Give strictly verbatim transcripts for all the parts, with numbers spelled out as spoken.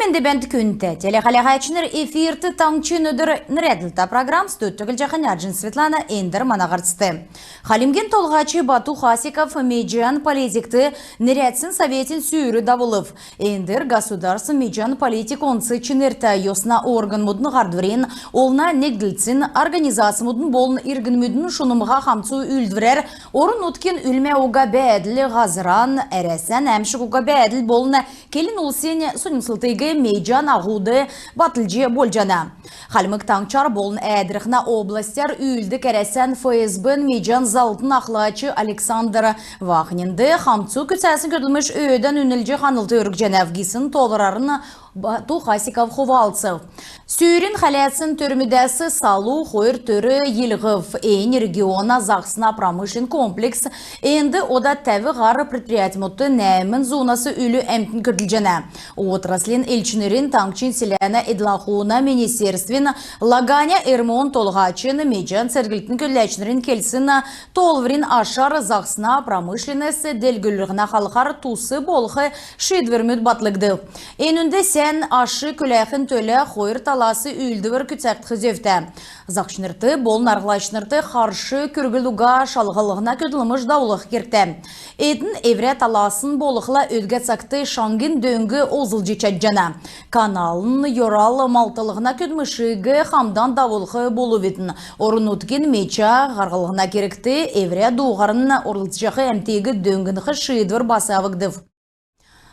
Эндр бәәнт, күндтә телехәләәчнр! Эфирт «Таңһчин өдр» нерәдлһтә программ. Студьд Түглҗәхнә Арҗин Светлана. Эндр мана һарцд. Хальмгин Толһач Бату Хасиков меҗән политикт нерәдсн советин сүүр давулв. Эндр государствин меҗән политик онц чинртә йосна органмудын, һардврин, олна негдлцин, организацмудын болн иргнмүдин шунмһа хамцу үүлдврәр орн-нутгин үлмә уга бәәдл, һазран, Әрәсән әәмшг уга бәәдл болн келн улсин соньмслтыг меҗән аһуд батлҗ болҗана. Хальмг Таңһчар болн Әәдрхнә областяр үүлддг Әрәсән ФСБ-н меҗән заллтын ахлач Александр Вахнинд хамцу күцәсн көдлмш өөдән үнлҗ, ханлт өргҗәнәв гисн тоолврарн Бату Хасиков хувалцв. Сүүрин хәләсн төрмүдәс салу хойр төр йилһв. Эн региона заһсна промышленн комплекс. Энд ода тәв һар предприятьмүдт нәәмн зунас үлү әмтн көдлҗәнә. Отраслин элчнрин, таңһчин селәнә эдл-ахуна министерствин, Лаганя РМО-н толһачин, меҗән церглтин көдләчнрин келсн тоолврин ашар заһсна промышленность делгрүллһнә халхар тус болх шиидврмүд батлгдв. Энүнд сән аш күләхин төлә хойр талас үүлдвр күцәгдх зөвтә. Заһсчнрт болн арһлачнрт харш күргл уга шалһлһна көдлмш давулх кергтә. Эдн эврә таласн болхла, өдгә цагт шаңһин дөң олзлҗ чадҗана. Каналын йорал малтлһна көдлмшиг хамдан давулх болвидн. Орн-нутгин меҗә һарһлһна кергт эврә дууһарн орлцҗах әмтиг дөңнх шиидвр бас авгдв.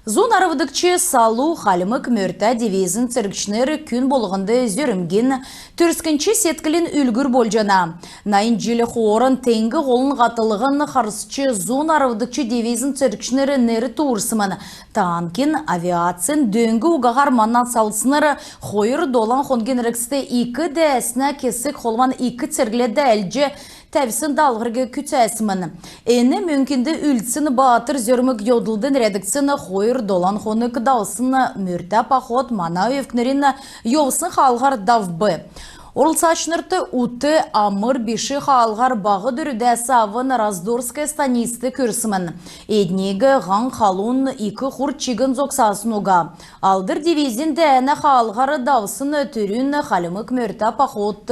Зун арвдгч салу хальмг мөртә дивизин цергчнр күн болһнд зөрмгин, төрскнч седклин үлгүр болҗана. Найн җил хооран Теңг һолын һатлһн харсч, зун арвдгч дивизин цергчнр нер туурсмн. Танкин, авиацин дөң угаһар мана салдснр хойр долан хонгин эргцд ик дәәснә кесг холван ик церглә дәәлдҗ тәвсн даалһвриг күцәсмн. Эн мөңкинд үлдсн баатр зөрмг йовдлд нерәдгдсн хойр долан хонг давсн мөртә поход мана өвкнрин йовсн хаалһар давв. Орлцачнрт ут амр биш хаалһар Баһ Дөрвдәс авн Раздорская станицд күрсмн. Эдниг һаң халун ик хурт чигн зогсасн уга. Алдр дивизин дәәнә хаалһар давсн түрүн хальмг мөртә походт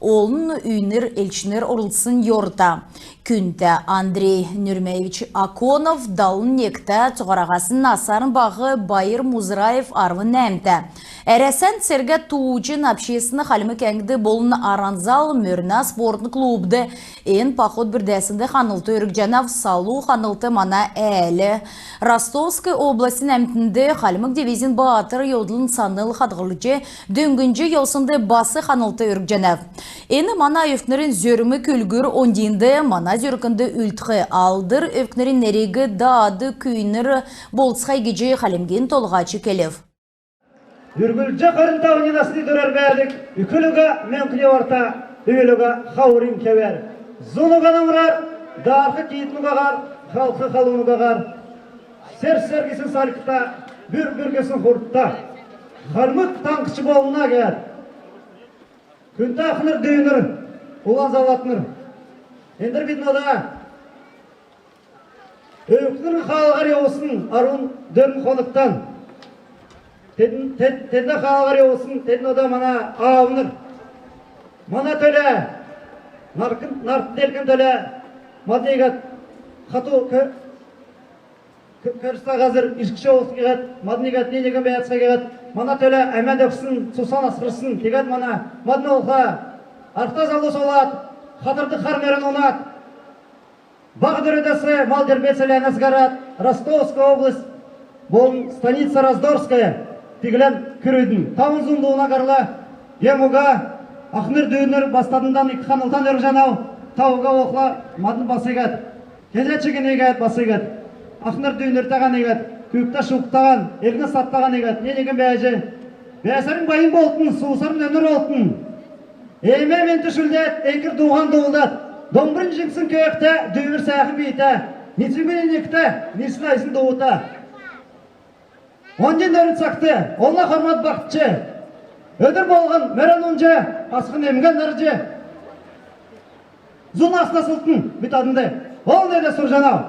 олн үйнр элчнр орлцсн йорта. Күндтә Андрей Нюрмеевич Аконов далн негтә, цуһараһасн насарн баһ Байр Музраев арвн нәәмтә. Әрәсән цергә-тууҗин обществин хальмг әңгд болн «Аранзал» мөрнә спортын клубд эн поход бүрдәснд ханлт өргҗәнәв. Салу ханлт мана әәл Ростовск областин әмтнд хальмг дивизин баатр йовдлын санл хадһлҗ, дөңнҗ йовснд бас ханлт өргҗәнәв. Эн мана өвкнрин зөрмг үлгүр оньдинд, мана зүркнд үлдх алдр өвкнрин нериг даад күүнр болцхай гиҗ Хальмгин Толһач келв. Үргүлҗ хөрн тавн насни дүрәр бәәдг, үкл уга мөңкн йоварта, үвл уга хаврин кевәр, зун уга намрар, даарх киитн угаһар, халх халун угаһар, сер-сер гисн салькта, бүр-бүр гисн хурдта, Хальмг Таңһч болна гиһәд. Күндтә ахнр-дүүнр, улан залатнр! Эндр бидн ода өвкнрин хаалһар йовсн арвн дөрвн хонгтан. Тедн, тед-, теднә хаалһар йовсн, тедн ода мана аавнр. Мана төлә, наркн, нарт делкн төлә мадн иигәд хату кө-, кө-, көрсн һазр ишкҗ йовсн гиһәд, мадн иигәд ни-негн бәәцхә гиһәд, мана төлә әмән өгсн, цусан асхрсн, тиигәд мана, мадн олхла, арһта залус олад, хатрлдг хар мөрән унад, Баһ Дөрвдәс Мал-Дербент селәнәс һарад, Ростовская область болн станица Раздорская тиигхлән күрүдн. Тавн зун дууна һарла, гем уга, ахнр-дүүнр бас тадндан ик ханлтан өргҗәнәв. Тав уга олхла, мадн бас иигәд кезә чигн иигәд, бас иигәд ахнр-дүүнртәһән иигәд, күүкдә-шугтаһан, элгн-садтаһан иигәд ни-негн бәәҗ, бәәсәрн байн болтн, суусарн өнр болтн. Эм-эм энтн шүлдәд, эңкр дууһан дуулдад, домбрин җиңсн көөктә, дүүвр сәәхн биитә, нисврмүдин иньгтә, нисн айсн дуута. Оньдин өрүн цагт олна хормад багтҗ, өдр болһн мөрән унҗ, асхн эмгән нарҗ, зун асн аслтн би таднд олн эдәс сурҗанав.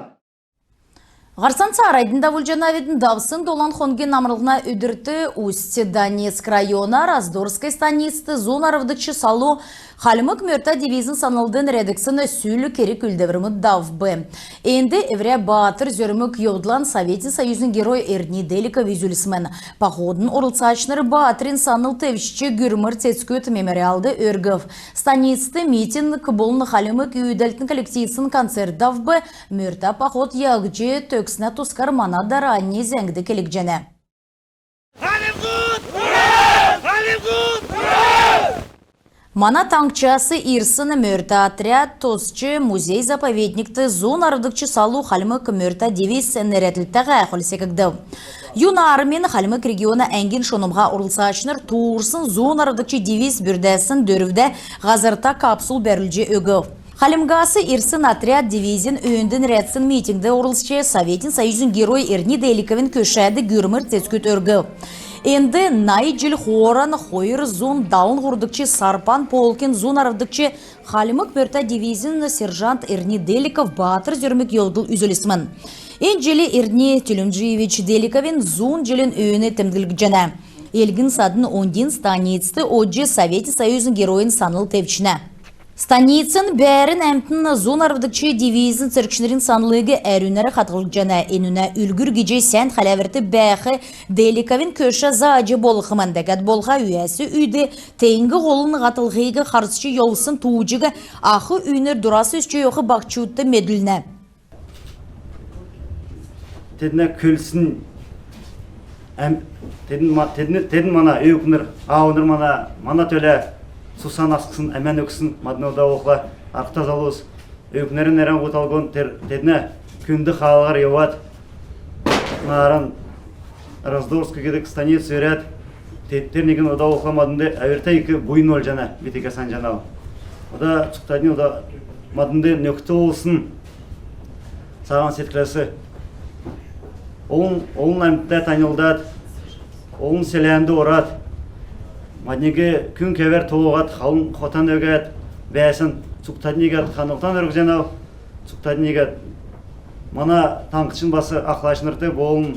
Һарцан цааранднь давулҗанавидн. Давсн долан хонгин амрлһна өдрт Усть-Донецк района Раздорская станицт зун арвдгч салу хальмг мөртә дивизин санлд нерәдгдсн сүл керг-үүлдврмүд давв. Энд эврә баатр зөрмг йовдлан Советин Союзин Герой Эрдни Деликов үзүлсмн. Походын орлцачнр баатрин санл тевчҗ Гүрмр цецгүд мемориалд өргв. Станицт митинг болн хальмг үүдәлтин коллективсин концерт давв. Мөртә поход яһҗ төгссна тускар мана дарани зәңгд келгдҗәнә. Мана таңһчас ирсн мөртә отряд тосч музей-заповедникт зун арвдгч салу хальмг мөртә дивиз нерәдлтә һәәхүл секгдв. Юнармин Хальмг региона әңгин шунмһа орлцачнр туурсн зун арвдгч дивиз бүрдәсн дөрвдә һазрта капсул бәрүлҗ өгв. Хальмгас ирсн отряд дивизин өөнд нерәдсн митингд орлцҗ, Советин Союзин Герой Эрдни Деликовин көшәд Гүрмр цецгүд өргв. Энд найн җил хооран хойр зун далн һурвдгч Сарпан полкин зун арвдгч хальмг мөртә дивизин сержант Эрдни Деликов баатр зөрмг йовдл үзүлсмн. Эн җил Эрдни Тюлемджиевич Деликовин зун җилин өөн темдглгдҗәнә. Элгн-садн оньдин станицт одҗ Советин Союзин Геройин санл тевчнә. Станицин бәәрн әмтн зун арвдгч дивизин цергчнрин санлыг әрүнәр хадһлҗана. Энүнә үлгүр гиҗ сән хәләврт бәәх Деликовин көшә зааҗ болхмн. Дәкәд болхла, үйәс үйд теңг һолын һатлһиг харсҗ йовсн тууҗиг ах үйнр дорас өсч йовх баһчудт медүлнә. Теднә көлсн әм-, тедн ма-, тедн, тедн мана өвкнр, аавнр мана, мана төлә цусан асхсн, әмән өгсн, мадн ода болхла арһта залус, өвкнрин нерән һуталһн, тер-, теднә күнд хаалһар йовад, нааран Раздорск гидг станиц йөрәд, те-, тер негн ода болхла маднд әвртә ик буйн болҗана, би тиигәд санҗанав. Ода цугтаднь ода маднд нөкд болсн, цаһан седкләс олн, олн әмтндән таньлдад, олн селәнд орад, маднд күн кевәр тооһад, халун хотан өгәд бәәсн цугтаднь иигәд ханлтан өргҗәнәв. Цугтаднь иигәд мана таңһчин бас ахлачнрт болн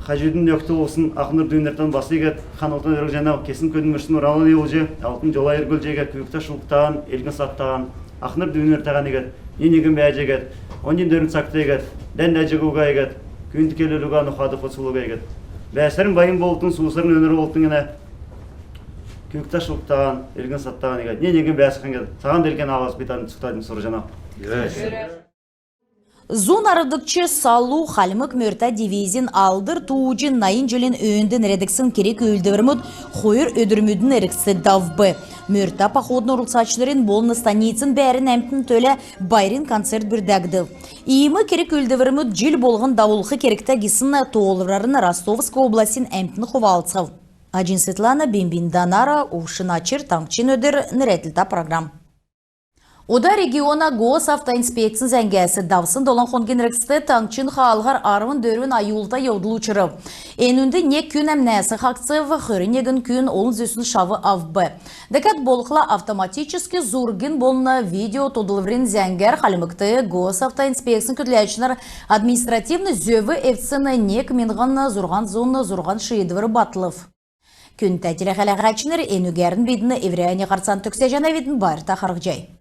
хаҗудын нөкд болсн ахнр-дүүнртән бас иигәд ханлтан өргҗәнәв. Кесн көдлмшин уралан йовҗ, алтн җола эргүлҗ иигәд күүкдтә шулдтаһан, элгн-садтаһан, ахнр-дүүнртәһән иигәд, ни-негн бәәҗ иигәд, оньдин дөрвн цагт иигәд, дән-даҗг уга иигәд, күүнд келүлг уга, нохад хоцулг уга иигәд. Бәәсәрн байн болтн, суусарн өнр болтн гинә. Күүкдтә шулдтаһан, элгн-садтаһан иигәд, ни-негн бәәсхән гиһәд, цаһан делкән аалас би тадн цугтаднь сурҗанав. Зун арвдгч салу хальмг мөртә дивизин Алдр Тууҗин найн җилин өөнд нерәдгдсн керг-үүлдврмүд хойр өдрмүдин эргцд давв. Мөртә походын орлцачнрин болн станицин бәәрн әмтн төлә байрин концерт бүрдәгдв. Иим керг-үүлдврмүд җил болһн давулх кергтә гисн тоолврарн Ростовск областин әмтн хувалцв. Аҗин Светлана, Бимбин Данара, Увшин Ачир, «Таңһчин өдр» нерәдлтә программ. Ода региона Госавтоинспекцин зәңгәс. Давсн долан хонгин эргцд таңһчин хаалһар арвн дөрвн аюлта йовдл учрв. Энүнд нег күн әмнәсн хаһцв, хөрн негн күн олн зүсн шав авв. Дәкәд болхла автоматическ зургин болн видео тодлврин зәңгәр Хальмгт Госавтоинспекцин көдләчнр административн зөв эвдсн нег миңһн зурһан зун зурһан шиидвр батлв. Күндтә телехәләһәчнр, энүгәрн бидн эврәннь һарцан төгсәҗәнәвидн. Байрта харһцхай.